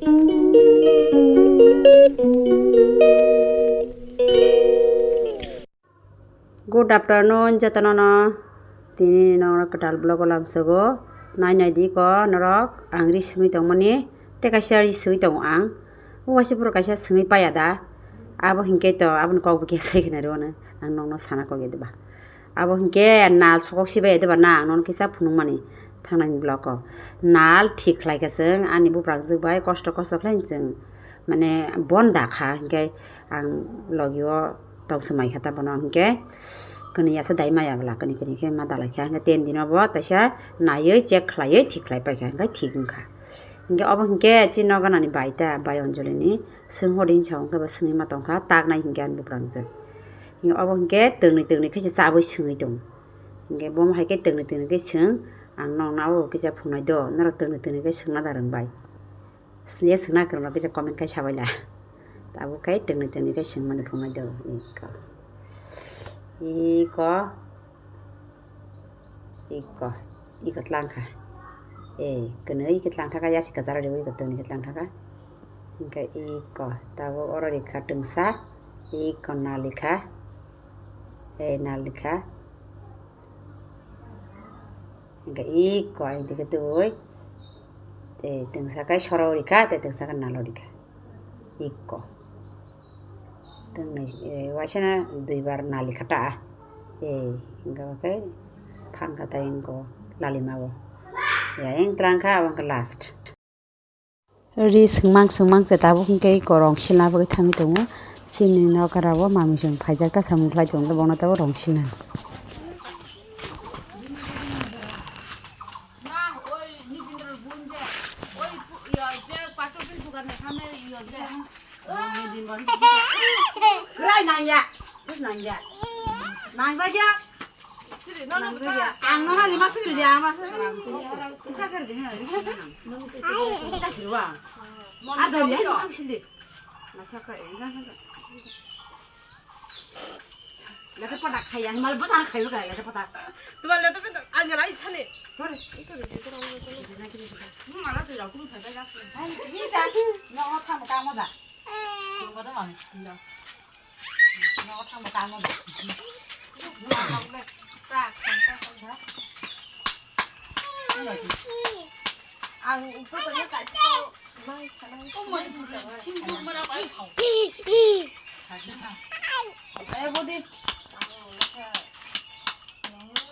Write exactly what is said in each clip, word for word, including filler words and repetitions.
Good afternoon, jotono no. Tini norok kwtal vlog o lamsogo. Nai nai di ko norok, ang ri sungwi tongmani. Tei kaisa ri sungwi tongo ang. O waisa borok kaisa sungwi paya da. Abo hinkhe to, aboni kok bo kesa kheno rw no. Ang nokno sana kok ya diba. Abo hinkhe nal sokok sibai ya diba na, ang nono kisa phunukmani thangnani vlog o. Nal thik khlai kha chwng, ani buprangjwk bai kosto kosto khlai chwng. Mane bon da kha, hinkhe ang logi o tong swmai kha ta bono, hinkhe kwnwi asa dai maya bwla, kwnwi kwnwi khe ma dalai kha, hinkhe ten dino bo taisa naiwi check khlaiwi thik khlai pai kha, hinkhe thik wng kha. Hinkhe obo hinkhe chini nogo nani bai ta, bai Anjali ni swng hor di hinwi sa, hinkhe bo swngwi ma tong kha, tak nai hinkhe ani buprangjwk. Hinkhe obo hinkhe tongni tongni khe se chabwi swngwi tong. Hinkhe bomo hai khe tongni tongni khe swng, ang nokno abo kisa phunai do, norok tongni tongni khe swngna da rwng bai. Sini swngna kwrwng rok kisa comment khai sabaila. Tabuk khai tongni tongni khai swngmani phunai do. Iko. Iko. Iko. Iko tlang kha. E, kwnwi iko tlang thaka yasi kwcharo riwi iko tongni khe tlang thaka. Hinkhe iko. Tabuk oro rikha tongsa. Iko nalikha. E, nalikha. Hingke iko ang tike twi, tei tengsa khe soro rikha, tei tengsa khe nalo rikha. Iko. Tengnai, eh, waisana duibar nali kha ta. Eh, hingke bo khe phan kha tai wngko lalima bo. Ya, eng twlang kha, abo wngkha last. Ri swngmang swngmang se tabuk hwnkhe iko rong silna bagwi thangwi tongo. Chini nokara o mamui chwng phaijak ta samung khlai tongo, bono tabuk rong silnani. Kwrai nangya. Bus nangya. Nangjakya. Ang nono lima sugri dia, ama sugri. Isa kar dia. Isa sirwa. Ada dia, ang sindi. Lacha ka, eh, lacha ka. Lacha pada khaya, mal bosar khayo kaya, lacha pada. Tuma lacha pada, ang rai thani. Hore. Mala tu jaku thai bai gas. Ai, sisa. No, thamu ka moja. Tuma to mami. No.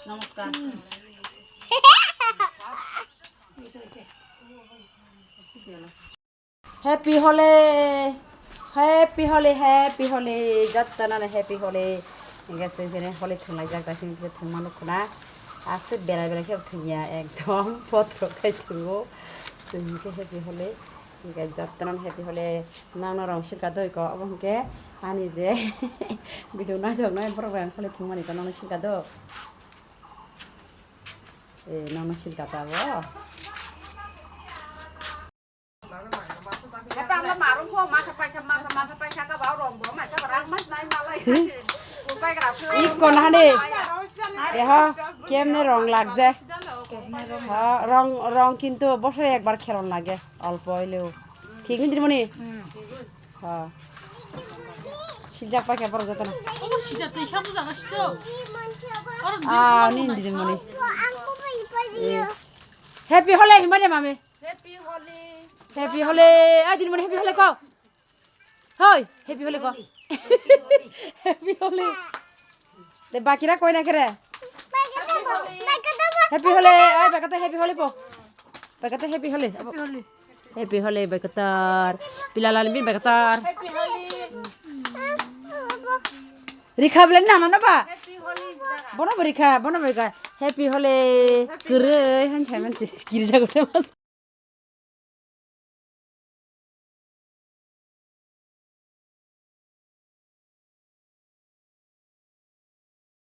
নমস্কার। Happy Holi! Happy Holi, Happy Holi! Jottonano Happy Holi! Hingke chwng khe Holi thwnglaijak, daising kisa thwngma nukho na. Aswk berai berai khe thwngya, ekdom potro khai thwngo. Chwng khe Happy Holi. Hingke jottonano Happy Holi. Nangno rong silka doi ko, obo hingke ani je video naijak nai borok rang Holi thwngmani to nangno silka do. Eh, nangno silka ta bo. Iko nahani. Eha, kemne rong lagje. Ha, rong, rong kintu bosore ekbar khelon lage, olpo oileo. Thik ni dirmoni? Ha. Siljak paikha borok jotono. Ah, ni dirmoni. Eh. Happy Holi himba de mami. Happy Holi. Happy Holi. Ai, din mani Happy Holi ko. Hoi, Happy Holi ko. Happy Holi. De bakira koi na kere. Happy Holi. Ai, bakata Happy Holi po. Bakata Happy Holi. Happy Holi. Happy Holi, bakatar. Pila lal bin bakatar. Rikha bela nana na ba? Bono bo rikha, bono bo rikha. Happy Holi. Kwrwi han sai mansi. Girja gothe mas.